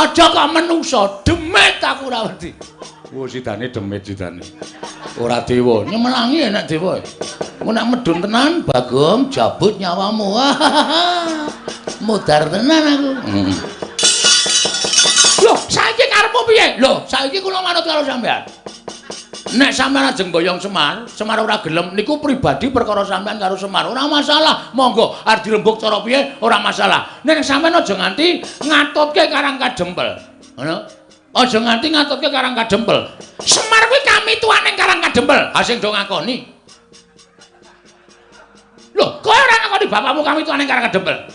Aja kok menungsa, demit aku ora wedi. Wo sidane demit sidane. Ora dewa, nyemelangi nek dewa. Engko nek medhun tenan Bagong jabut nyawamu. Mudar tenan aku. Loh, saiki karepmu piye? Loh, saiki kula manut karo sampean. Nek sampean ajeng boyong Semar, Semar ora gelem niku pribadi perkara sampean karo Semar. Ora masalah. Monggo arep dirembug cara piye ora masalah. Nek sampean aja nganti ngatutke Karang Kadempel. Ngono? Aja nganti ngatutke Karang Kadempel. Semar kuwi kamituwane Karang Kadempel. Ha sing do ngakoni. Loh, kowe ora ngakoni bapakmu kamituwane Karang Kadempel?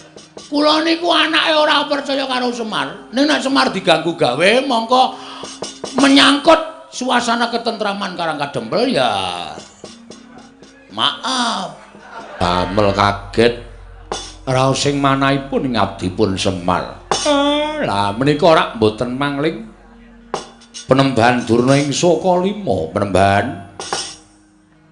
Kula niku anake ora percaya karo Semar. Ning nek Semar diganggu gawe mongko menyangkut suasana ketentraman Karang Kadempel ya maaf. Damel kaget raos sing manahipun ngabdipun Semar. Lah menika ora mboten mangling Penembahan Durna ing Saka 5 Penembahan.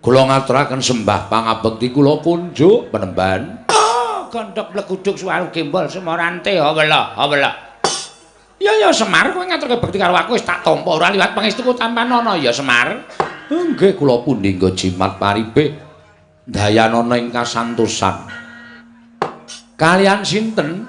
Kula ngaturaken sembah pangabekti kula kunjuk Penembahan. Oh, gondhok bleguduk suwaru gembol semorante awela awela. Ya ya Semar, kowe ngaturke bekti karo aku wis tak tampa ora liwat pangestuku tampanana ya Semar. Nggih kula pundi nggo jimat paripe dayanana ing kasantosan. Kalian sinten?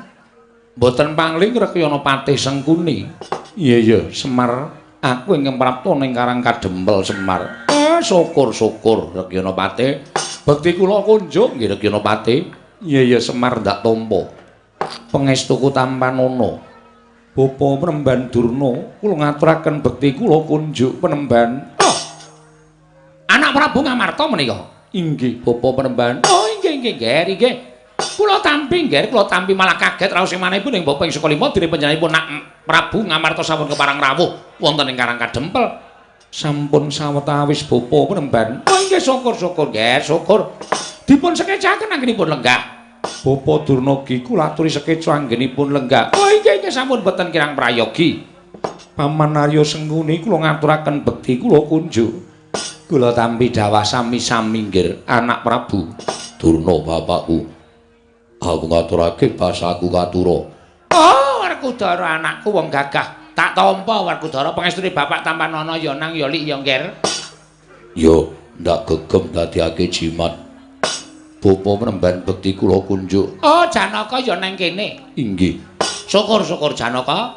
Mboten pangling Rekyana Patih Sengkuni. Iya iya Semar, aku ingkang prapta ning Karang Kadempel Semar. Syukur-syukur Rekyana Patih. Bekti kula kunjuk nggih Rekyana Patih. Iya iya Semar ndak tampa. Pangestuku tampanana. Bapa Penemban Durna, kula ngaturaken bekti kula kunjuk Penemban. Oh. Anak Prabu Ngamarta menika. Inggih, Bapa Penemban. Oh, inggih inggih, Nger, inggih. Kula tampi, Nger, kula tampi malah kaget raos manahipun ing Bapa ing Saka 5 dene panjenenganipun nak Prabu Ngamarta sampun keparang rawuh wonten ing Karang Kadempel. Sampun sawetawis Bapa Penemban. Oh, inggih syukur-syukur, Nger, syukur. Dipun sekecaken anggenipun lenggah. Bapa Durna kula aturi sekeca anggenipun lenggah. Oh inggih inggih sampun boten kirang prayogi. Paman Arya Sengkuni kula ngaturaken bekti kula kunjuk. Kula tampi dawah sami-sami nggih anak Prabu Durna bapakku. Aku ngaturake basaku katura. Oh Werkudara anakku wong gagah. Tak tampa Werkudara pangestune bapak tampanana ya nang ya lik ya ngger. Ya ndak gegem dadiake jimat. Bapa Penemban bekti kula kunjuk. Oh, Janaka ya nang kene. Inggih. Syukur-syukur Janaka.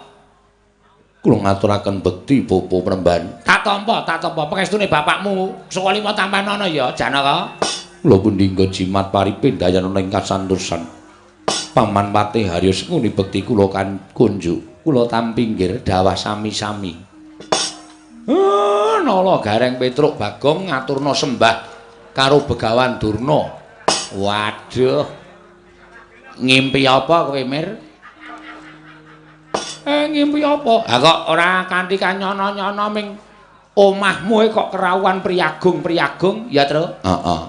Kula ngaturaken bekti Bapa Penemban. Tak tampa, tak tampa pangestune bapakmu Saka 5 tampanana ya Janaka. Kula pundi nggo jimat paripe dayanana ing kasantosan. Paman Patih Harya Sengkuni bekti kula kan kunjuk. Kula tampi nggih dawah sami-sami. Nala Gareng Petruk Bagong ngaturna sembah karo Begawan Durna. Waduh. Ngimpi apa kowe, Mir? Ngimpi apa? Ha kok ora kanthi kanyono-nyono ming omahmu kok kerawuhan priyagung-priyagung, ya, Tru? Heeh.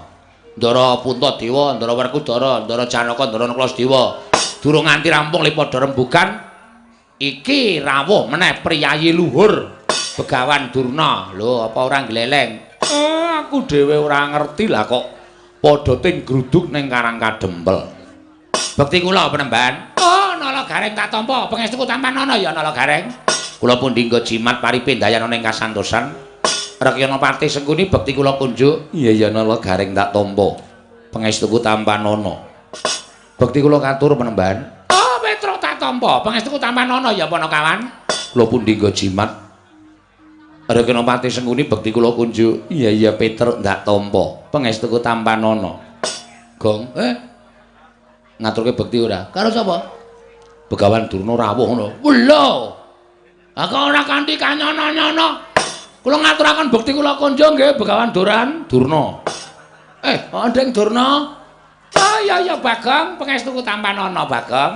Ndara Puntadewa, Ndara Werkudara, Ndara Janaka, Ndara Nakula. Durung nganti rampung le padha rembugan, iki rawuh meneh priyayi luhur Begawan Durna. Lho, apa ora gleleng? Aku dhewe ora ngerti lah kok padha ting gruduk ning Karang Kadempel. Bekti kula Penemban. Oh, Nala Gareng tak tampa. Pangestuku tampanana ya Nala Gareng. Kula pundi nggo jimat paripe ndayana ning kasantosan. Rekyana Patih Sengkuni bekti kula kunjuk. Iya iya Nala Gareng tak tampa. Pangestuku tampanana. Bekti kula katur Penemban. Oh, Petruk tak tampa. Pangestuku tampanana ya Panakawan. Kula pundi nggo jimat Rekyana Patih Sengkuni bekti kula kunjuk. Iya iya Petruk ndak tampa. Pangestuku tampanana. Gong, ngaturke bekti ora? Karo sapa? Begawan Durna rawuh ngono. Lho. Ha kok ora kanthi kanyono-nyono. Kula ngaturaken bekti kula kunjuk nggih Begawan Duran Durna. Ndeng Durna. Oh iya iya Bagong, pangestuku tampanana Bagong.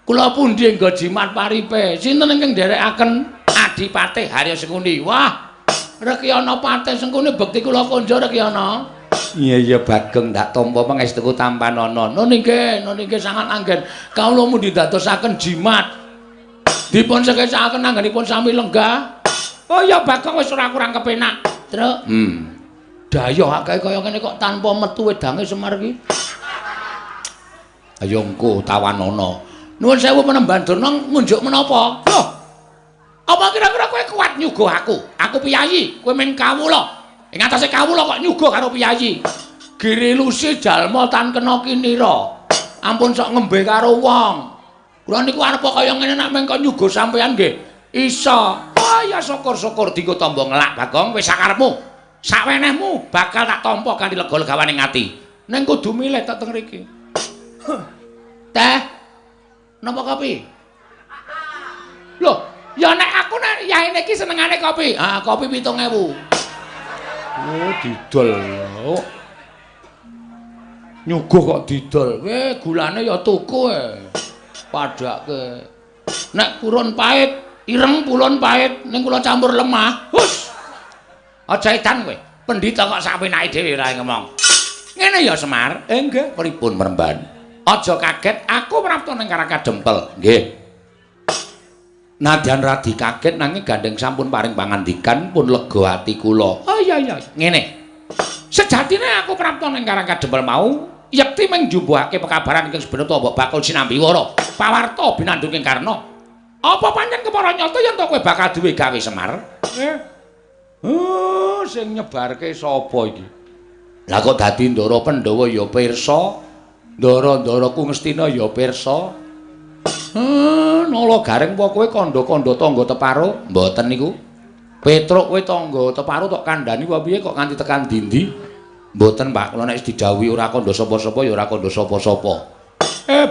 Kula pundi nggo jimat paripe? Sinten ingkang nderekaken Adipatih Harya Sengkuni? Wah, Rekyana Patih Sengkuni bekti kula kunjuk Rekyana. Iya iya Bagong ndak tampa pangestuku tampanana. Nun inggih, nun inggih sangat anggen. Kawula mundi dadosaken jimat. Dipun sekecaken anggenipun sami lenggah. Oh iya Bagong wis ora kurang kepenak. Truk. Dayoh akeh kaya ngene kok tanpa metu wedange Semar iki. Ayo engko tawanana. Nuwun sewu Panembahan Durna ngunjuk menapa? Loh. Apa kira-kira kowe kuat nyuguh aku? Aku piyayi, kowe mung kawula. Ing atase kawula kok nyuguh karo piyayi. Girilusi jalma tan kena kinira. Ampun sok ngembe karo wong. Kula niku arep kaya ngene nek mengko nyuguh sampeyan nggih. Iso. Oh ya syukur-syukur dienggo tamba ngelak Bagong wis sakarepmu. Sawenehmu bakal tak tampa kanthi lega-legawaning ati. Ning kudu milih tek teng mriki. Teh. Napa kopi? Loh, ya nek aku nek yaene iki senengane kopi. Ah, kopi 7000. Oh, didol. Oh. Nyuguh kok didol. Weh, gulane ya tuku e. Padake. Nek purun pahit, ireng purun pahit, ning kula campur lemah. Hus. Aja edan kowe. Pendhita kok sapenake dhewe ora ngomong. Ngene ya Semar. Nggih, pripun Mremban? Aja kaget, aku prapta ning Karang Kadempel. Nggih. Nadyan radi kaget nanging gandeng sampun paring pangandikan pun lega ati kula. Oh iya iya, ngene. Sejatine aku prapta ning Karang Kadempel mau yekti mung njumbuhake pekabaran ingkang sebenarnya mbok bakul sinambi wara. Pawarta binandunging Karna. Apa pancen kepara nyata yen to kowe bakal duwe gawe Semar? Oh, sing nyebarke sapa iki? Lah kok dadi Ndara Pandhawa ya pirsa, Ndara-ndaraku Ngastina ya pirsa. Nala Gareng apa kowe kandha-kandha tangga teparo? Mboten niku. Petruk kowe tangga teparo tok kandhani apa piye kok nganti tekan dindi? Mboten, Pak. Kula nek didhawuhi ora kandha sapa-sapa ya ora kandha sapa-sapa.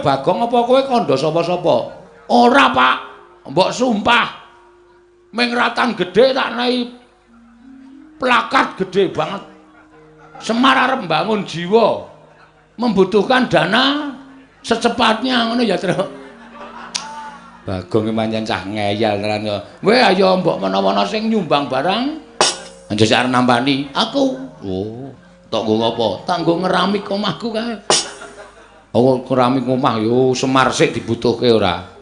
Bagong apa kowe kandha sapa-sapa? Ora, Pak. Mbok sumpah. Ming ratan gedhe tak nehi plakat gedhe banget. Semar arep mbangun jiwa. Membutuhkan dana secepatnya ngono ya, Truk. Bagong pancen cah ngeyel tenan ya. Weh ayo mbok menawa sing nyumbang barang. Anjir arep nampani aku. Oh, tok nggo ngopo? Tak nggo ngeramik omahku kae. Oh, keramik omah yo Semar sik dibutuhke ora.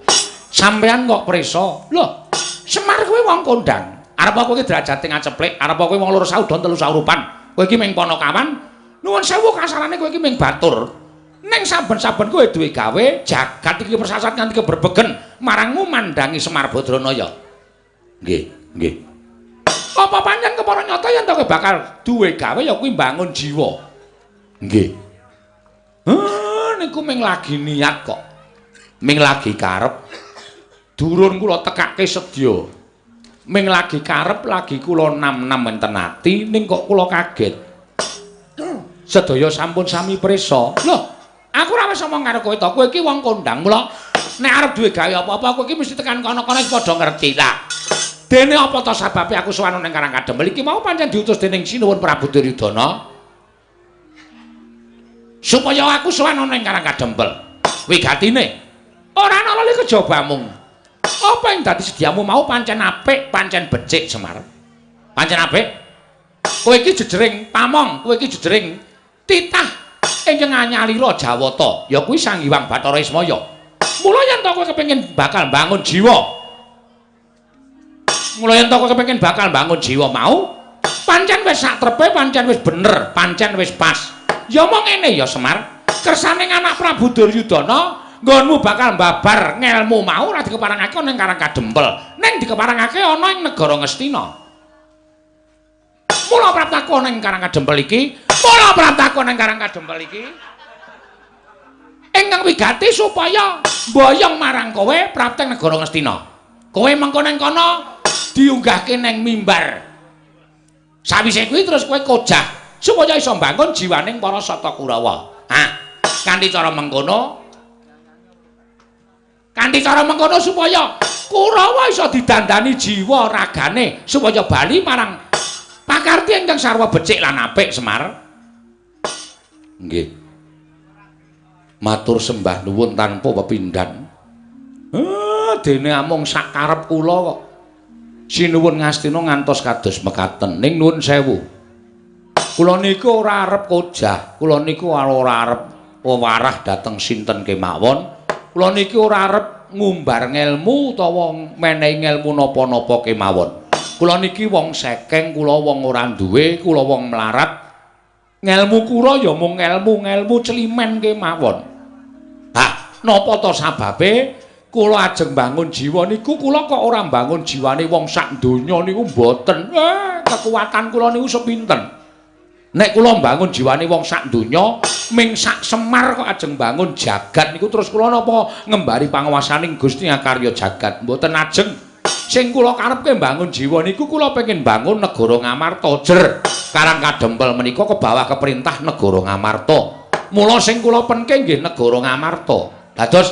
Sampeyan kok prisa? Loh, Semar kuwi wong kondang. Arep kowe iki derajate ngaceplik, arep kowe wong loro saudon telu saurupan. Kowe iki ming ponokawan. Nuwun sewu kasarane kowe iki ming batur. Ning saben-saben kowe duwe gawe, jagat iki persasat nganti keberbegen marangmu mandangi Semar Badranaya. Nggih, nggih. Apa pancen kepara nyata yen to kowe bakal duwe gawe ya kuwi mbangun jiwa. Nggih. Niku ming lagi niat kok. Ming lagi karep. Durun kula tekake sedya. Ming lagi karep lagi kula nam-nam enten ati ning kok kula kaget. Sedaya sampun sami prisa. Loh, aku ora wis omong karo kowe to. Kowe iki wong kondang. Mula nek arep duwe gawe apa-apa kowe iki mesti tekan kono-kono wis padha ngerti ta. Dene apa to sababe aku sowan ning Karang Kadempel iki mau pancen diutus dening Sinuwun Prabu Duryudana supaya aku sowan ning Karang Kadempel. Wigatine ora ana lali kejaba mung. Apa yang dadi sediamu mau pancen apik, pancen becik Semar. Pancen apik. Kowe iki jejering pamong, kowe iki jejering titah ingkang anyalira Jawata, ya kuwi Sang Hyang Bathara Ismaya. Mula yen to kowe kepengin bakal bangun jiwa. Mula yen to kowe kepengin bakal bangun jiwa mau, pancen wis sak trepe, pancen wis bener, pancen wis pas. Ya mong ngene ya Semar, kersane anak Prabu Duryudana nggonmu bakal mbabar ngelmu mau ora dikeparangake ana ing Karang Kadempel, ning dikeparangake ana ing negara Ngastina. Mula praptaku ana ing Karang Kadempel iki, mula praptaku ana ing Karang Kadempel iki ingkang wigati supaya mboyong marang kowe prapteng negara Ngastina. Kowe mengko ning kono diunggahke ning mimbar. Sawise kuwi terus kowe kojah supaya iso mbangun jiwaning para Sata Kurawa. Ah, kanthi cara mengkono supaya Kurawa iso didandani jiwa ragane supaya bali marang pakarti ingkang sarwa becik lan apik Semar. Nggih. Matur sembah nuwun tanpa pepindhan. Dene amung sak karep kula kok. Sinuwun Ngastina ngantos kados mekaten. Ning nuwun sewu. Kula niku ora arep kojah, kula niku ora arep wewarah dhateng sinten kemawon. Kula niki ora arep ngumbar ngelmu utawa menehi ngelmu napa-napa kemawon. Kula niki wong sekeng, kula wong ora duwe, kula wong melarat. Ngelmu kula ya mung ngelmu-ngelmu celimen kemawon. Hah, Napa to sababe kula ajeng bangun jiwa niku kula kok ora mbangun jiwane wong sak donya niku mboten. Kekuatan kula niku sepinten. Nek kula mbangun jiwane wong sak donya ming sak Semar kok ajeng bangun jagat niku terus kula napa ngembari panguwasaning Gusti Akarya jagat mboten ajeng. Sing kula karepke mbangun jiwa niku kula pengin bangun negara Ngamarta jer. Karang Kadempel menika ke bawah keperintah negara Ngamarta. Mula sing kula penke nggih negara Ngamarta. Dados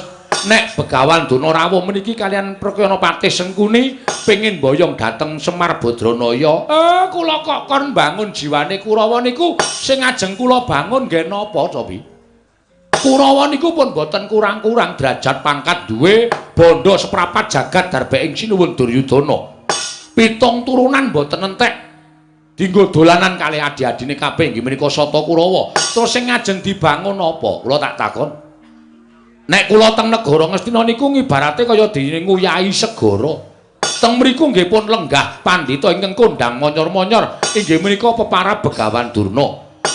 nek Begawan Durna rawuh meniki kalian Prakyana Patih Sengkuni pengin boyong dhateng Semar Badranaya. Kula kok kon bangun jiwane Kurawa niku sing ajeng kula bangun nggih napa to, Pi? Kurawa niku pun boten kurang-kurang derajat pangkat duwe bondo seprapat jagat darbeing Sinuwun Duryudana. Pitung turunan boten entek dinggo dolanan kalih adi-adine kabeh inggih menika Sata Kurawa. Terus sing ajeng dibangun apa? Kula tak takon. Nek kula teng negara Ngastina niku ngibarate kaya dene nguyahi segara. Teng mriku nggih pun lenggah pandhita ingkang kondhang monyor-monyor inggih menika peparab Begawan Durna.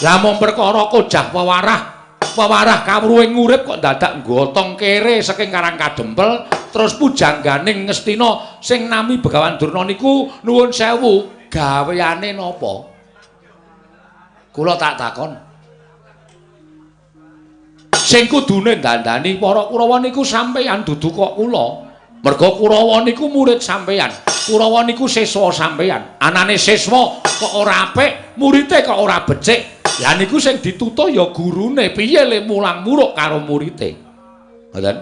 Lah mung perkara kojah wewarah kawruhing urip kok dadak gotong kere saking Karang Kadempel terus pujangganing Ngastina sing nami Begawan Durna niku nuwun sewu gaweane napa? Kula tak takon. Sing kudune dandani para Kurawa niku sampeyan dudu kok kula. Merga Kurawa niku murid sampeyan. Kurawa niku siswa sampeyan. Anane siswa kok ora apik, murite kok ora becik. Lah niku sing ditutuh ya gurune, piye le mulang muruk karo murite. Ngoten.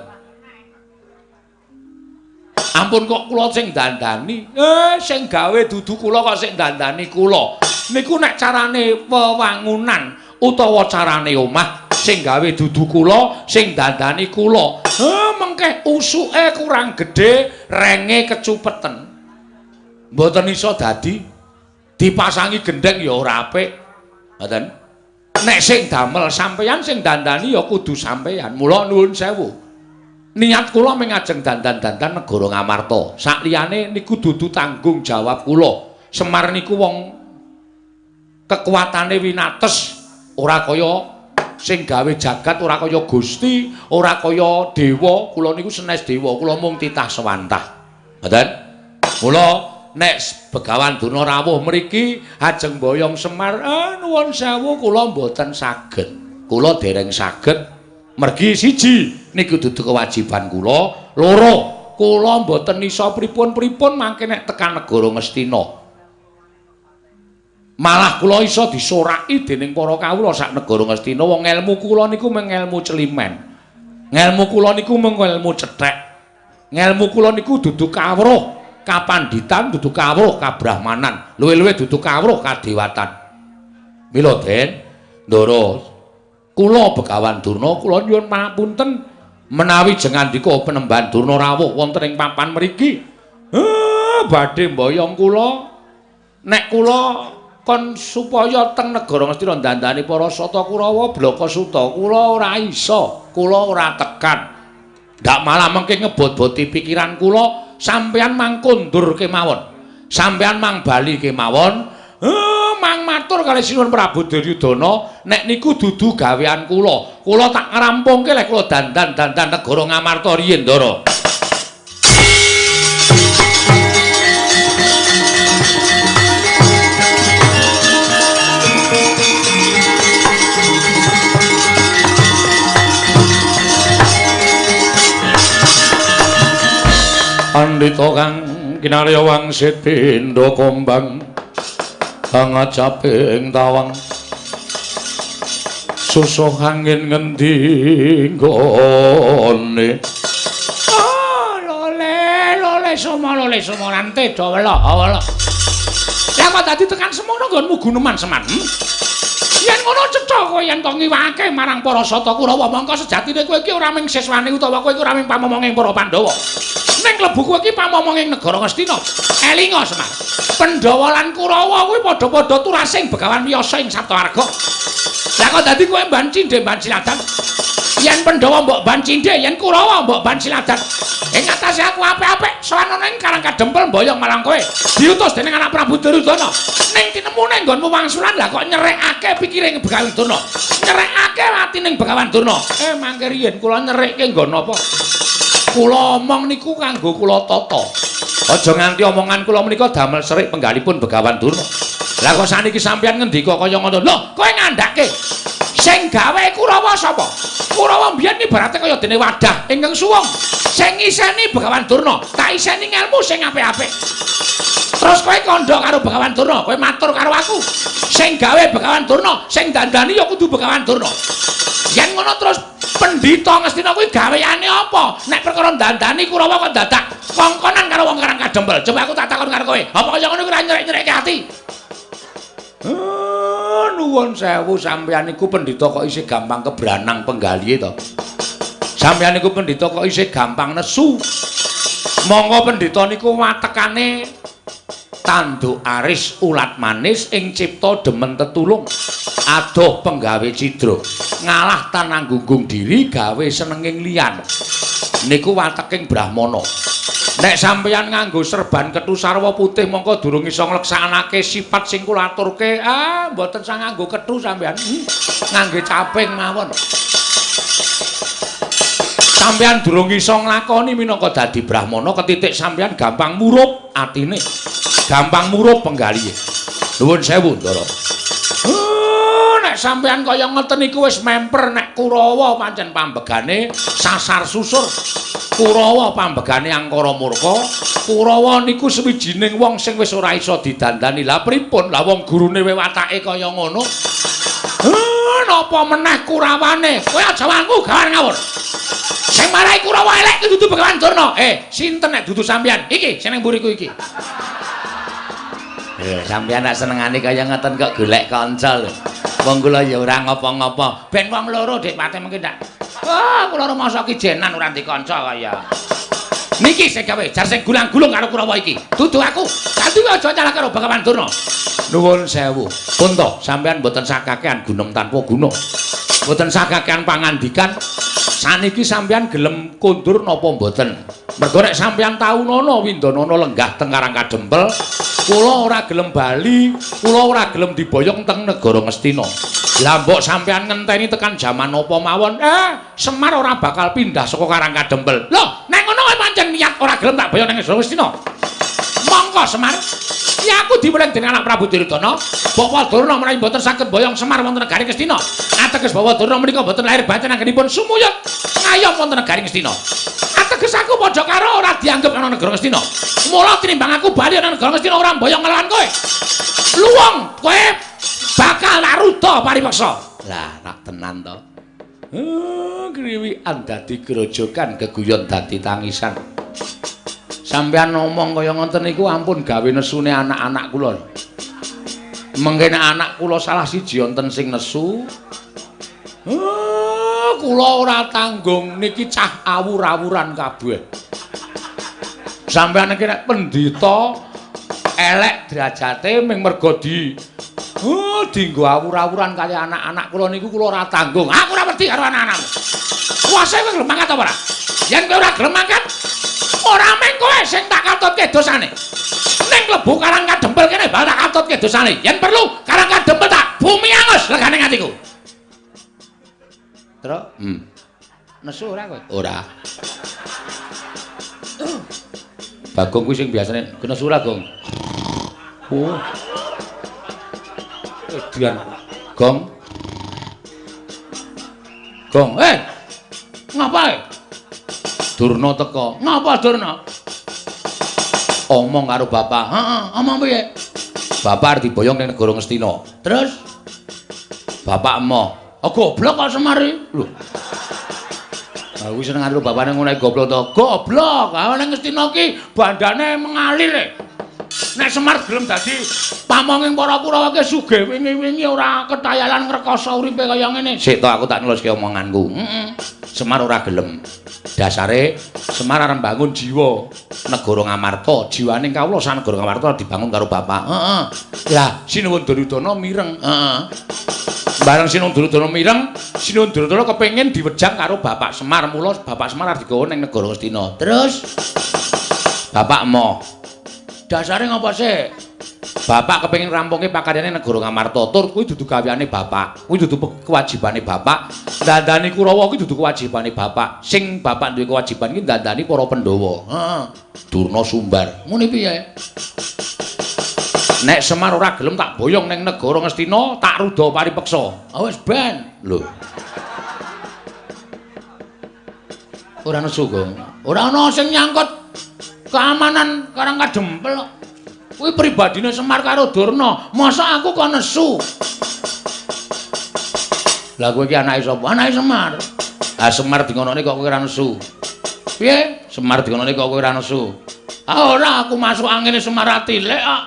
Ampun kok kula sing dandani. Sing gawe dudu kula kok sing dandani kula. Niku nek carane wewangunan utawa carane omah sing gawe dudu kula, sing dandani kula. Mengke usuke kurang gedhe, renge kecupeten. Mboten iso dadi dipasangi gendheng ya ora apik. Ngoten. Nek sing damel sampeyan, sing dandani ya kudu sampeyan. Mula nuwun sewu. Niat kula mung ajeng dandan-dandan negara Ngamarta. Sakliyane niku dudu tanggung jawab kula. Semar niku wong kekuatane winates, ora kaya sing gawe jagat, ora kaya Gusti, ora kaya dewa. Kula niku senes dewa, kula mung titah sewantah. Ngoten. Mula nek Begawan Durna rawuh mriki ajeng boyong Semar, nuwun sewu kula mboten saged. Kula dereng saged. Mergi siji niku dudu kewajiban kula, loro kula mboten iso pripun-pripun mangke nek tekan negara Ngastina. Malah kula iso disoraki dening para kawula sak negara Ngastina. Wong ngelmu kula niku mung ngelmu celimen. Ngelmu kula niku mung ngelmu cethek. Ngelmu kula niku dudu kawruh kapanditan, dudu kawruh kabrahmanan, luwih-luwih dudu kawruh kadewatan. Mila Den, Ndara, kula Begawan Durna kula nyuwun pangapunten menawi jengandika Penemban Durna rawuh wonten ing papan mriki. Badhe mboyong kula. Nek kula kon supaya teng negara Ngastina dandani para Sata Kurawa blaka suta, kula ora iso, kula ora tekan. Ndak malah mengke ngebot-boti pikiran kula, sampeyan mang kondur kemawon. Sampeyan mang bali kemawon. Mang matur kalih Sinuwun Prabu Duryudana, nek niku dudu gawean kula. Kula tak ngrampungke lek kula dandan-dandan negara Ngamarta riyin, Ndara. Pandhita kang kinarya wangsit pindha kombang angacaping tawang susuh angin ngendi nggone. Lole lole somo lole somo rante do wela wela. Lah kok dadi tekan semono nggonmu guneman Semar? Yen ngono cetha kowe yen to ngiwake marang para Sata Kurawa, mongko sejatine kowe iki ora mung siswane utawa kowe iki ora mung pamomonging para Pandhawa. Ning klebu kowe iki pamomonging negara Ngastina. Elinga Semar. Pandhawa lan Kurawa kuwi padha-padha turasing Begawan Wiyasa ing Saptawarga. Lah kok dadi kowe mban cindhe mban siladan? Yen Pandhawa mbok ban cindhe, yen Kurawa mbok ban siladan. Ing atase aku apik-apik sowan ana ing Karang Kadempel mboyong marang kowe. Diutus dening anak Prabu Duryudana. Ning tinemune nggonmu wangsulan lah kok nyerekake pikire Begawan Durna. Nyerekake atining Begawan Durna. Mangke riyen kula nyerekke nggon apa? Kula omong niku kanggo kula tata. Aja nganti omongan kula menika damel serik penggalipun Begawan Durna. Lah kok saniki sampeyan ngendika kaya ngono? Lho, kowe ngandhake. Sing gawe Kurawa sapa? Kurawa mbiyen ibarate kaya dene wadah ingkang suwung. Sing ngiseni Begawan Durna, tak iseni ngelmu sing apik-apik. Terus kowe kandha karo Begawan Durna, kowe matur karo aku. Sing gawe Begawan Durna, sing dandani ya kudu Begawan Durna. Yen ngono terus pendhita Ngastina kuwi gaweane apa? Nek perkara dandani Kurawa kok dadak kongkonan karo wong Karang Kadempel. Coba aku tak takon karo kowe. Apa kaya ngono kuwi ora nyerek-nyerekke ati? Nuwun sewu, sampeyan niku pendhita kok isih gampang kebranang penggalihe to. Sampeyan niku pendhita kok isih gampang nesu. Monggo pendhita niku watekane tanduk aris ulat manis ing cipta demen tetulung. Adoh penggawe cidra. Ngalah tanang gunggung diri gawe senenging liyan. Niku wateking Brahmana. Nek sampeyan nganggo serban kethu sarwa putih mongko durung iso ngleksanake sifat sing kula aturke. Ah, mboten sang nganggo kethu sampeyan. Ngangge caping mawon. Sampeyan durung iso nglakoni minangka dadi Brahmana ketitik sampeyan gampang murup atine. Gampang murup penggalihe. Nuwun sewu, Ndara. Nek sampeyan kaya ngoten niku wis memper nek Kurawa pancen pambegane sasar susur. Kurawa pambegane angkara murka. Kurawa niku sawijining wong sing wis ora iso didandani. Lah pripun? Lah wong gurune watake kaya ngono. Napa meneh Kurawane? Kowe aja wangku gawan ngawur. Sing marai Kurawa elek ki dudu Begawan Durna. Sinten nek dudu sampeyan? Iki sing ning mburiku iki. Sampeyan nek senengane kaya ngoten kok golek kanca lho. Wong kula ya ora ngopo-ngopo. Ben wong loro Dik Pate mengki ndak. Wah, kula rumangsa kijenan ora ndek kanca kaya. Niki sing gawe jar sing gulang-gulung karo Kurawa iki. Dudu aku. Dadi aja nyalah karo Begawan Durna. Nuwun sewu. Pun to, sampeyan mboten sakakean gunem tanpa guna. Mboten sakakean pangandikan. Saniki sampeyan gelem kondur napa mboten? Mergo nek sampeyan taunono Windanana lenggah teng Karang Kadempel, kula ora gelem bali, kula ora gelem diboyong teng negara Ngastina. Lah mbok sampeyan ngenteni tekan jaman apa mawon, Semar ora bakal pindah saka Karang Kadempel. Lho, nek ngono kowe pancen niat ora gelem tak boyong nang negara Ngastina. Mongko Semar. Ya aku diweling dening anak Prabu Duryudana, Bapak Durna menawi mboten saged boyong Semar wonten negari Ngastina. Ateges Bapak Durna menika mboten lahir batin anggenipun sumuyut ngayom wonten negari Ngastina. Ateges aku padha karo ora dianggep ana negara Ngastina. Mula tinimbang aku bali ana negara Ngastina ora mboyong nglawan kowe. Luwung kowe bakal naruda paripeksa. Lah rak tenan to. Kriwikan dadi grojogan geguyon dadi tangisan. Sampeyan ngomong kaya ngoten niku ampun gawe nesune anak-anak kula. Mengke nek anak kula salah siji wonten sing nesu, kula ora tanggung niki cah awur-awuran kabeh. Sampeyan iki nek pendhita elek derajate ming mergo dinggo awur-awuran kali anak-anak kula niku kula ora tanggung. Aku ora wedi karo anak-anakmu. Kuwase kowe gelem mangkat apa ora? Yen kowe ora gelem mangkat, ora mung kowe sing tak katutke dosane. Ning klebu Karang Kadempel kene bakal tak katutke dosane. Yen perlu Karang Kadempel tak bumi angus legane atiku. Truk, Nesu ora kowe? Ora. Bagong kuwi sing biasane nesu ora, Gong? Oh. Edian. Gong. Gong, Ngapa? Durna teka. Ngapa Durna? Omong karo bapak. Heeh, omong piye? Bapak arep diboyong ning negara Ngastina. Terus bapak emoh. Oh, goblok kok Semar iki. Lho. Aku seneng karo bapakne ngono goblok to. Goblok. Ha ning Ngastina ki bandane mengalir e. Nek Semar gelem dadi pamonging para Kurawa ki sugih wingi-wingi ora ketayalan ngrekoso uripe kaya ngene. Sik to aku tak neluske omonganku. Heeh. Semar ora gelem. Dasare Semar arep mbangun jiwa negara Ngamarta, jiwane kawula sak negara Ngamarta dibangun karo bapak. Heeh. Lah Sinuwun Duryudana mireng. Heeh. Bareng Sinuwun Duryudana mireng, Sinuwun Duryudana kepengin diwejang karo Bapak Semar. Mula Bapak Semar arep digawa ning negara Ngastina. Terus Bapak emoh. Dasare ngapa sih? Bapak kepengin rampungke pakaryane negara Ngamarta. Tur kuwi dudu gaweane bapak. Kuwi dudu kewajibane bapak. Dandani Kurawa kuwi dudu kewajibane bapak. Sing bapak duwe kewajiban ki dandani para Pandhawa. Heeh. Durna sumbar. Muni piye? Nek Semar ora gelem tak boyong ning negara Ngastina, tak ruda paripeksa. Ah wis ben. Lho. Ora nesu, Gong. Ora ana sing nyangkut keamanan Karang Kadempel kok. Kuwi pribadine Semar karo Durna. Masa aku kok nesu? Lah kowe iki anake sapa? Anake Semar. Ah Semar dingonone kok kowe ora nesu. Piye? Semar dingonone kok kowe ora nesu? Ah ora, aku masuk angine Semar atilik kok.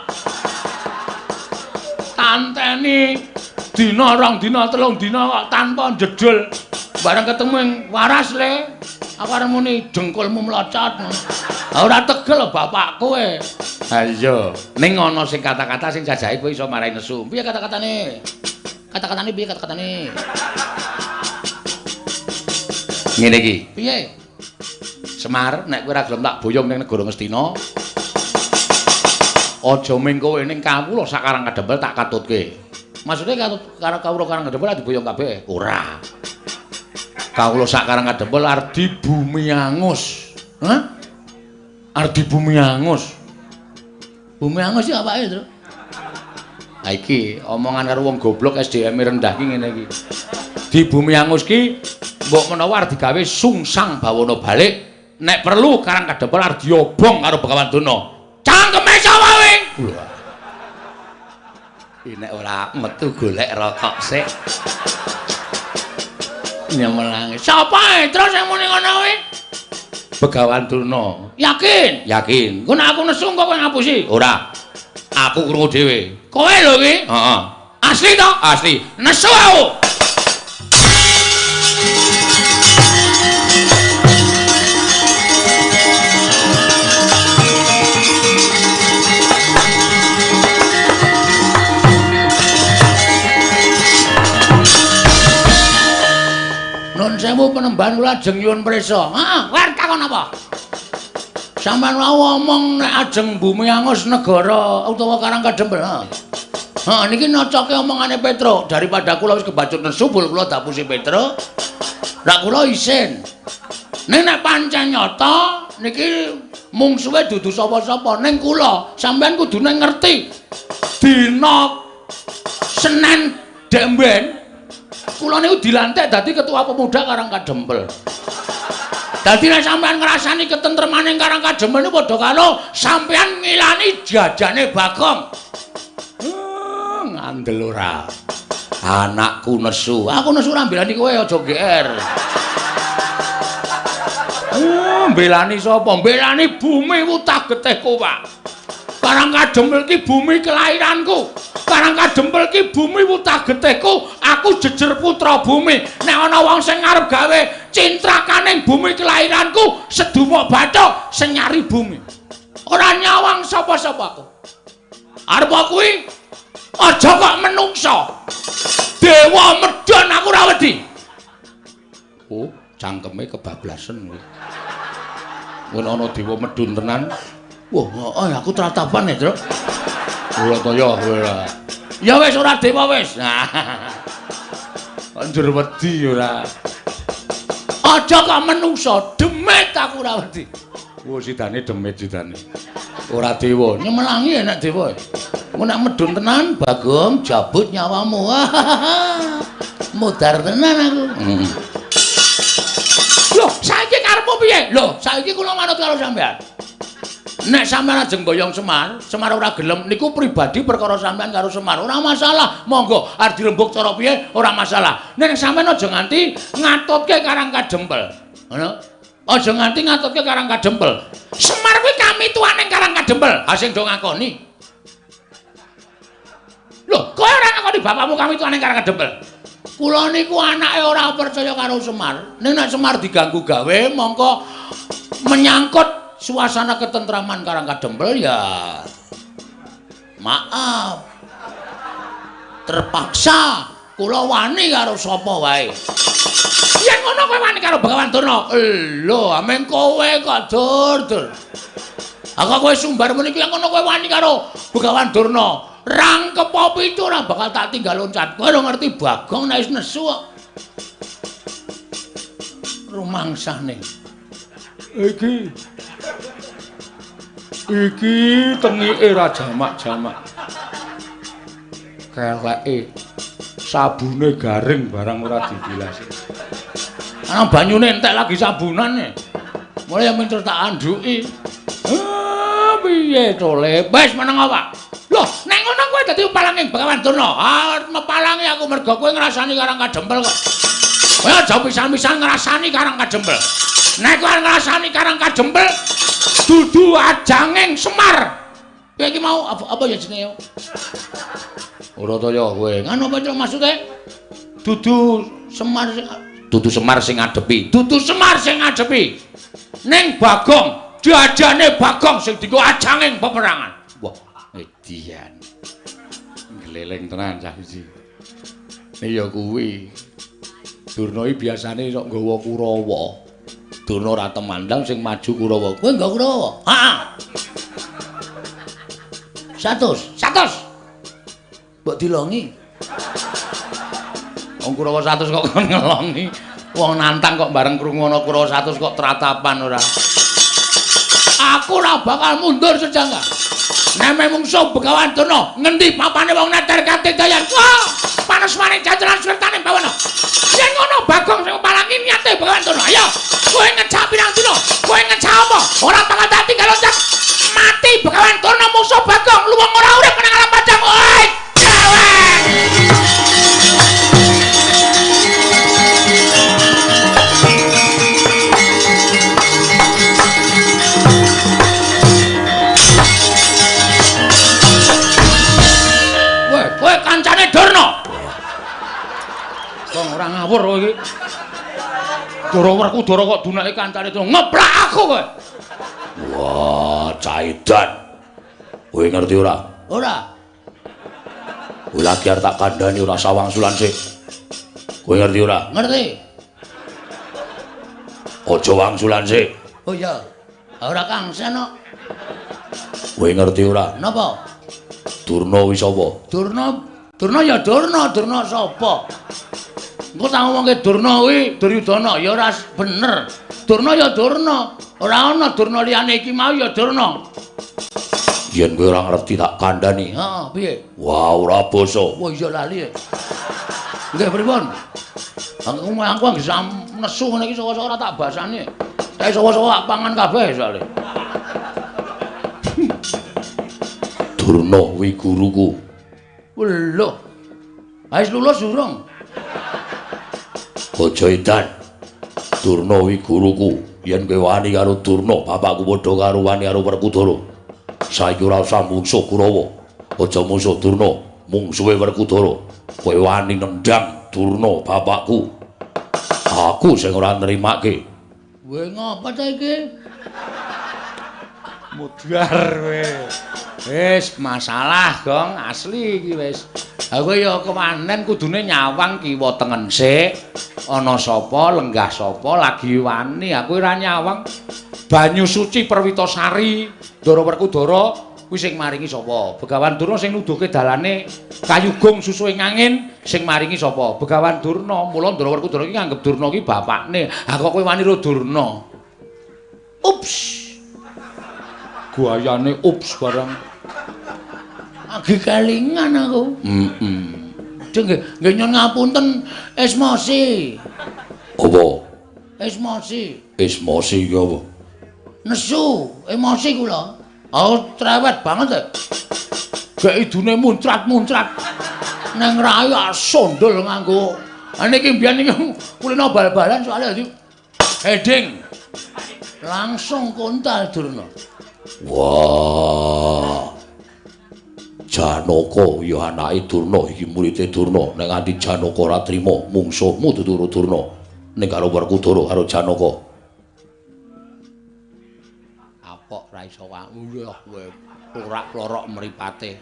Tanteni dina rong dina telung dina kok tanpa jedul. Bareng ketemu ing waras le. Aku arep muni dengkulmu mlocot. Ah ora tegel bapak kowe. Ha iya, ning ana sing kata-kata sing jajahe kowe iso marai nesu. Piye kata-katane? Kata-katane piye kata-katane? Ngene iki. Piye? Semar, nek kowe ora gelem tak boyong ning negara Ngastina. Aja ming kowe ning kawula sak Karang Kadempel tak katutke. Maksude katut karo kawula Karang Kadempel diboyong kabeh? Ora. Kawula sak Karang Kadempel arep dibumi angus. Hah? Arep dibumi angus. Bumi angus iki apake, Tru? Ha iki omongan karo wong goblok SDM rendah ki ngene iki. Di bumi angus ki mbok menawa arep digawe sungsang bawana balik, nek perlu Karang Kadempel arep diobong karo Begawan Durna. Cangkeme sapa kowe? Iki nek ora metu golek rokok sik. Nyemelangi. Sapa e terus sing muni ngono kuwi? Begawan Durna. Yakin? Yakin. Engko nek aku nesu engko kowe ngapusi? Ora. Aku krungu dhewe. Kowe lho iki? Heeh. Asli to? Asli. Nesu aku. Nun sewu penembahan kula ajeng nyuwun prisa. Heeh, war takon apa? Sampeyan wau omong nek ajeng bumi angus negara utawa Karang Kadempel. Heeh. Heeh, niki nocoke omongane Petruk. Daripada kula wis kebacut nesu bul kula dapusi Petruk. Lah kula isin. Ning nek pancen nyata niki mungsuhe dudu sapa-sapa ning kula, sampeyan kudune ngerti. Dina Senin dek mben kula niku dilantik dadi ketua pemuda Karang Kadempel. Dadi nek sampeyan ngrasani ketentremane Karang Kadempel niku padha karo sampeyan ngilani jajane Bagong. Ngandel ora. Anakku nesu. Aku nesu ora mbelani kowe aja GR. Mbelani sapa? Mbelani bumi wutah getihku, Pak. Karang Kadempel ki bumi kelahiranku. Karang Kadempel ki bumi wutah getihku. Aku jejer putra bumi. Nek ana wong sing arep gawe cintrakaning bumi kelahiranku, sedumuk bathuk sing nyari bumi. Ora nyawang sapa-sapa aku. Arep kuwi aja kok menungsa. Dewa medhon aku ora wedi. Oh, cangkeme kebablasen kuwi. Mun ana dewa medhun tenan. Wah, heeh aku tratapan ya, Truk. Ora to ya ora. Ya wis ora dewa wis. Kok njur wedi ora. Aja kok menungsa, demit aku ora wedi. Wah, sidane demit sidane. Ora dewa, nyemelangi enak dewa. Engko nek medhun tenan, Bagong jabut nyawamu. Modar tenan aku. Loh, saiki karepmu piye? Loh, saiki kula manut karo sampean. Nek sampean ajeng boyong Semar, Semar ora gelem niku pribadi perkara sampean karo Semar. Ora masalah, monggo arep dirembug cara piye ora masalah. Nek sampean aja nganti ngatutke Karang Kadempel. Ngono. Aja nganti ngatutke Karang Kadempel. Semar kuwi kamituane Karang Kadempel. Ha sing do ngakoni. Lho, kowe ora ngakoni bapakmu kamituane Karang Kadempel. Kula niku anake ora percaya karo Semar. Ning nek Semar diganggu gawe mongko menyangkut suasana ketentraman Karang Kadempel ya maaf terpaksa kula wani karo sapa wae. Yen ngono kowe wani karo Begawan Durna. Lho, ameng kowe kok dur-dur. Ha kok kowe sumbar muni kuwi ngono kowe wani karo Begawan Durna. Rangkep pitu ora bakal tak tinggal loncat. Kowe ora ngerti Bagong nek wis nesu kok. Rumangsane. Iki iki tengike ra jamak-jamak. Keleke sabune garing barang ora dibilasi. Ana banyune entek lagi sabunane. Mulai minter tak anduki. Piye to, Le? Wis meneng apa? Loh, nek ngono kowe dadi palanging Begawan Durna. Ah, mepalangi aku mergo kowe ngrasani Karang Kadempel kok. Kowe aja pisan-pisan ngrasani Karang Kadempel. Nek kowe ngrasani Karang Kadempel dudu ajanging Semar. Kowe iki mau apa ya jenenge? Ora to ya kowe. Ngono apa to maksude? Dudu Semar sing dudu Semar sing ngadepi. Dudu Semar sing ngadepi. Ning Bagong, diajane Bagong sing dienggo ajanging peperangan. Wah, edian. Gleleng tenan cah iki. Iya kuwi. Durna iki biasane sok nggawa Kurawa. Durna ora temandang sing maju Kurawa. Kowe nggawa Kurawa? Heeh. 100, 100. Mbok dilongi. Wong Kurawa 100 kok kon ngelongi. Wong nantang kok bareng krungu ana Kurawa 100 kok tratapan ora. Aku ora bakal mundur sejangka. Neme mungsuh Begawan Durna, ngendi papane wong neter katedayan. Wah, panas maning jajaran swertane bawana. Yen ngono Bagong sing palangi niate Begawan Durna. Ayo, kowe ngejak pirang dina? Kowe ngejak apa? Ora bakal tak tinggal loncat. Mati Begawan Durna mungsuh Bagong, luwung ora urip nang alam padang. Oi, cewek. Kowe kancane Durna. Wong ora ngawur kowe iki. Dara Werkudara kok dunake kancane Durna. Ngeplak aku kowe. Wah, caidan. Kowe ngerti ora? Ora. Kowe lagi arep tak kandhani ora sawangsulan sik. Kowe ngerti ora? Ngerti. Aja wangsulan sik. Oh iya. Ora kangsen kok. Kowe ngerti ora? Napa? Durna wis sapa? Durna, Durna ya Durna, Durna sapa? Engko tak ngomongke Durna kuwi Duryudana ya ora bener. Durna ya Durna, ora ana Durna liyane iki mau ya Durna. Yen kowe ora ngerti tak kandhani. Heeh, piye? Wah, ora basa. Wah, iya lali. Nggih, pripun? Aku anggere nesu ngene iki saka-saka ora tak basani. Tak saka-saka pangan kabeh soalé. Durna kuwi guruku. Lho. Wis lulus urung? Aja edan. Durna kuwi guruku. Yen kowe wani karo Durna, bapakku padha karo wani karo Werkudara. Saiki ora usah mungsuh Kurawa. Aja mungsuh Durna, mungsuhe Werkudara. Kowe wani nendang Durna bapakku. Aku sing ora nrimake. Kowe ngapa ta iki? Mudhar kowe. Wis masalah, Gong, asli iki wis. Ha kowe ya kewanen kudune nyawang kiwa tengen sik. Ana sapa, lenggah sapa lagi wani, aku ora nyawang. Banyu suci Perwitasari, Ndara Werkudara kuwi sing maringi sapa? Begawan Durna sing nuduhke dalane kayugung susuhe angin sing maringi sapa? Begawan Durna. Mula Ndara Werkudara iki nganggep Durna iki bapakne. Ha kok kowe wani ro Durna? Ups. Guayane ups barang. Agi kelingan aku. Heeh. Nggih, nggih nyuwun ngapunten Esmosi. Apa? Esmosi. Esmosi iki apa? Nesu, emosi kula. Aku cerewet banget e. Gek idune muncrat-muncrat. Neng rai sondol nganggo. Ha niki mbiyen niki kulino bal-balan soalnya dadi heading. Langsung kontal Durna. Wah. Janaka ya anake Durna iki murite Durna. Nek nganti Janaka ora trima mungsuhmu dudu Durna. Ning karo Werkudara karo Janaka. Apok ra iso wae kowe ora-lorok mripate.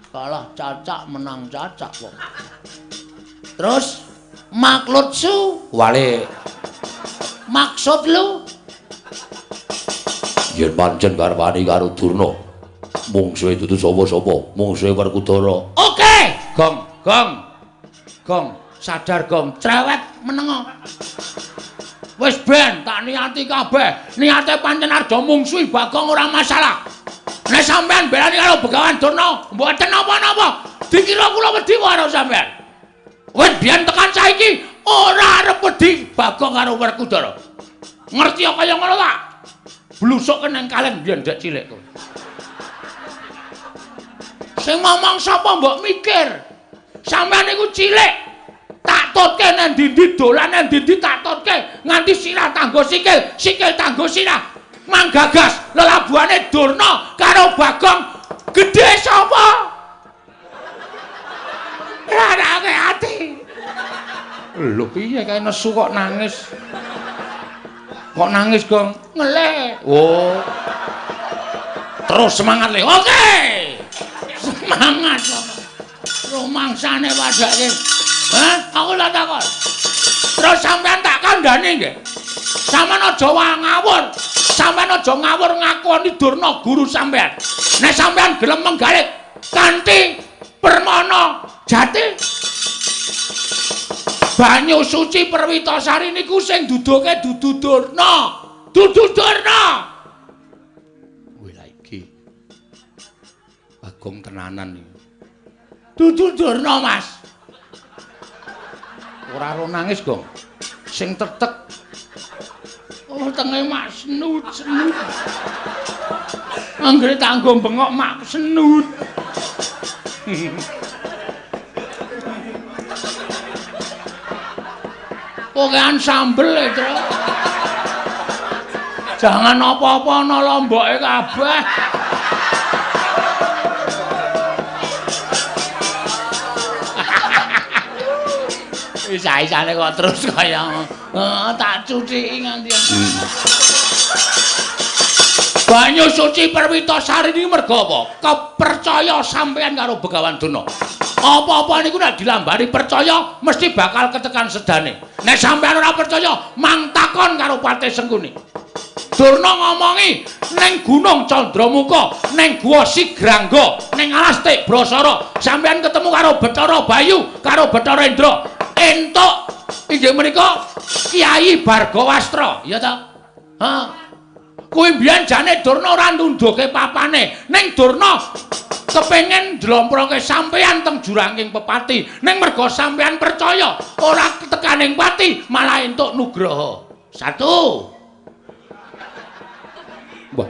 Kalah cacak menang cacak kok. Terus maklutsu wale maksud lu ya Yen pancen karwani karo Durna, mungsuhe dudu sapa-sapa, mungsuhe Werkudara. Oke, Gong, Gong. Gong, sadar Gong, cerewet menengo. Wis ben tak niati kabeh. Niate pancen arep mungsuhi Bagong ora masalah. Nek sampean belani karo Begawan Durna, mboten napa-napa. Dikira kula wedi karo sampean. Wis biyen tekan saiki ora arep wedi Bagong karo Werkudara. Ngerti kaya ngono ta? Blusuk nang kaleng biyen dek cilik kowe. Sing ngomong sapa mbok mikir? Sampeyan niku cilik. Tak tutke nang ndi-ndi dolan nang ndi-ndi tak tutke nganti sirah tanggo sikil, sikil tanggo sirah. Manggagas lelabuhane Durna karo Bagong gedhe sapa? Rarake ati. Lho piye kae nesu kok nangis? Kok nangis, Gong? Ngelih. Oh. Terus semangat le. Oke. Semangat. Rumangsane padake. Hah? Aku tak takon. Terus sampean tak kandhani nggih. Sampeyan aja ngawur. Sampeyan aja ngawur ngakoni Durna guru sampean. Nek sampean gelem menggalih kanthi permana jati banyu suci Perwitasari niku sing duduke dudu Durna. Dudu Durna. Wih lah iki. Bagong tenanan iki. Dudu Durna, Mas. Ora ro nangis, Gong. Sing tetek. Oh, tenge mak senut, senut. Anggere tanggo bengok mak senut. Pokean sambel e, Tru. Jangan apa-apa ana lomboke kabeh. Isa-isane kok terus kaya tak cuciki nganti. Banyu suci Perwitasari niki merga apa? Kepercaya sampean karo Begawan Durna. Apa-apa niku nek dilambari percaya mesti bakal ketekan sedane. Nek sampean ora percaya, mang takon karo Patih Sengkuni. Durna ngomongi ning Gunung Candramuka, ning Guwa Sigrangga, ning Alas Tik Brasara, sampean ketemu karo Bathara Bayu, karo Bathara Indra. Entuk inggih menika Kyai Bargawastra, ya ta? Ha. Kuwi mbiyen jane Durna ora nundhuke papane, ning Durna kepengin ndlomproke sampeyan teng juranging pepati, ning merga sampeyan percaya ora tekaning pati malah entuk nugraha. Satu. Wah.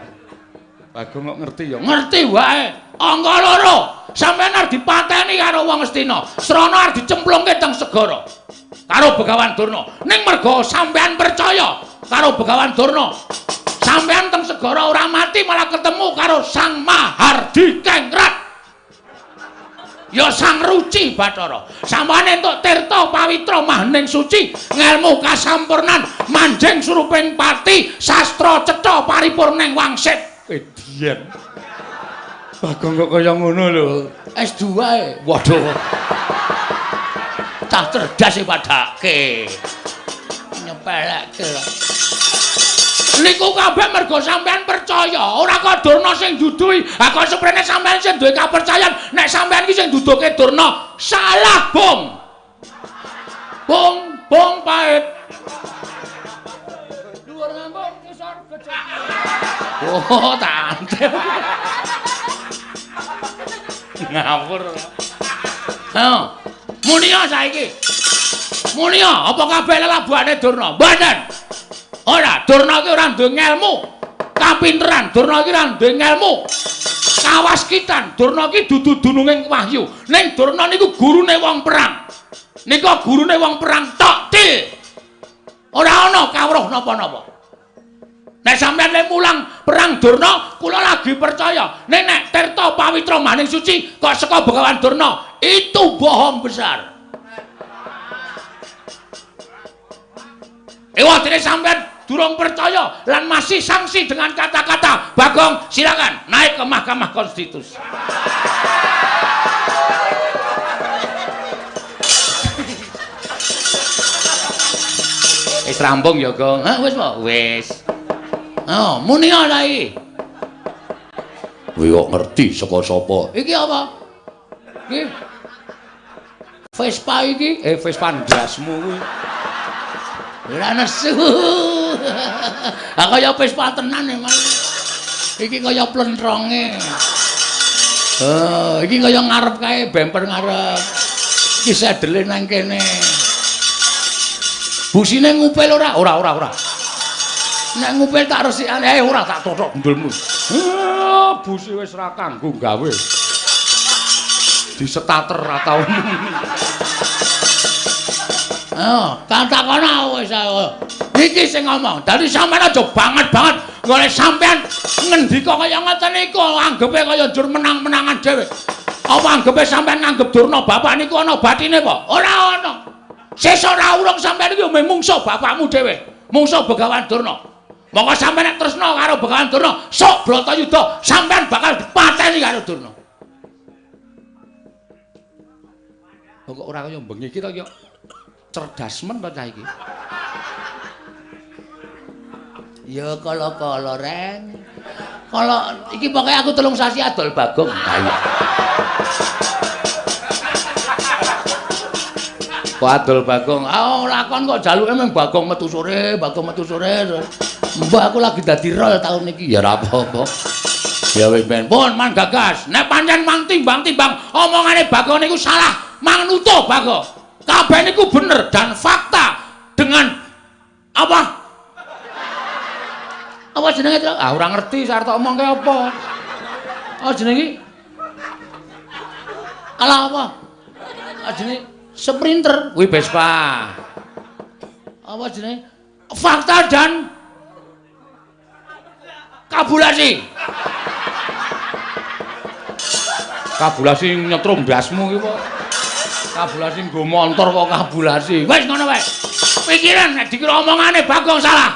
Bagong kok ngerti ya? Ngerti wae. Angka loro, sampeyan arep dipateni karo wong Astina. Srana arep dicemplungke teng segara karo Begawan Durna. Ning merga sampeyan percaya karo Begawan Durna, sampeyan teng segara ora mati malah ketemu karo Sang Mahardi Kengrat. Ya Sang Ruci Bathara. Sampeyan entuk tirta pawitra mahning suci, ngelmu kasampurnan, manjing suruping pati, sastra cetha paripurning wangsit. Edian. Bagong kok kaya ngono lho. S2 e. Waduh. Cah cerdas e padake. Nyepelekke lho. Niku kabeh mergo sampean percaya, ora kok Durna sing duduhi. Ha kok seprene sampean sing duwe kapercayan, nek sampean iki sing duduhke Durna, salah, Bung. Bung, bung pahit. Dhuwur ngambung ngisor gejek. Oh, tante. Ngawur. Ha. Munia saiki. Munia, apa kabeh lelabuhane Durna? Mboten. Ora, Durna iki ora duwe ngelmu. Kapinteran Durna iki ora duwe ngelmu. Kawaskitan Durna iki dudu dununging wahyu. Ning Durna niku gurune wong perang. Nika gurune wong perang tok til. Ora ana kawruh napa-napa. Nek sampeyan le mulang perang Durna, kula lagi percaya. Ning nek tirta pawitra maning suci kok saka Begawan Durna, itu bohong besar. Ewa dene sampeyan durung percaya lan masih sanksi dengan kata-kata Bagong, silakan naik ke Mahkamah Konstitusi. Wis rampung ya, Gong. Hah, wis po? Wis. Oh, muni saiki. Kowe kok ngerti saka sapa? Iki apa? Iki Vespa iki, Vespa ndasmu kuwi. Ora nesu. Ha kaya Vespa tenan e, Mas. Iki kaya plentronge. Oh, iki kaya ngarep kae, bemper ngarep. Iki sedele nang kene. Busine ngupil ora? Ora, ora, ora. Nek ngupil tak resikane, ora tak tothok gendulmu. Busi wis ora kanggo gawe. Disetater ra tau. Oh, takon wis ayo. Iki sing ngomong. Dadi sampean aja banget-banget golek sampean ngendika kaya ngoten niku anggepe kaya njur menang-menangan dhewe. Apa anggepe sampean nganggep Durna bapak niku ana batine apa? Ora ana. Sesuk ora urung sampean iki mung mungsuh bapakmu dhewe. Mungsuh Begawan Durna. Monggo sampean nek tresna karo Begawan Durna, sok Bratayuda sampean bakal dipateni karo Durna. Kok ora kaya bengi iki to ya? Cerdas men to cah iki. Ya kala-kala reng. Kala iki pokoke aku 3 sasi adol Bagong. Ha iya. Kok adol Bagong? Ah lakon kok jaluke mung Bagong metu sore, Bagong metu sore. Mbah aku lagi dadi rol taun iki. Ya ora apa-apa. Ya wis ben. Pun man gagas. Nek pancen mang timbang-timbang omongane Bagong niku salah, mang nutuh Bagong. Kabeh niku bener dan fakta dengan apa? Apa jenenge to? Ah ora ngerti arep tak omongke apa. Apa jenenge iki? Alah apa? Ah jenenge Sprinter kuwi Vespa. Apa jenenge? Fakta dan kabulasi. Kabulasi nyetrum ndasmu iki kok. Kabulasi nggo montor kok kabulasi. Wis ngono wae. Pikiran nek dikira omongane Bagong salah.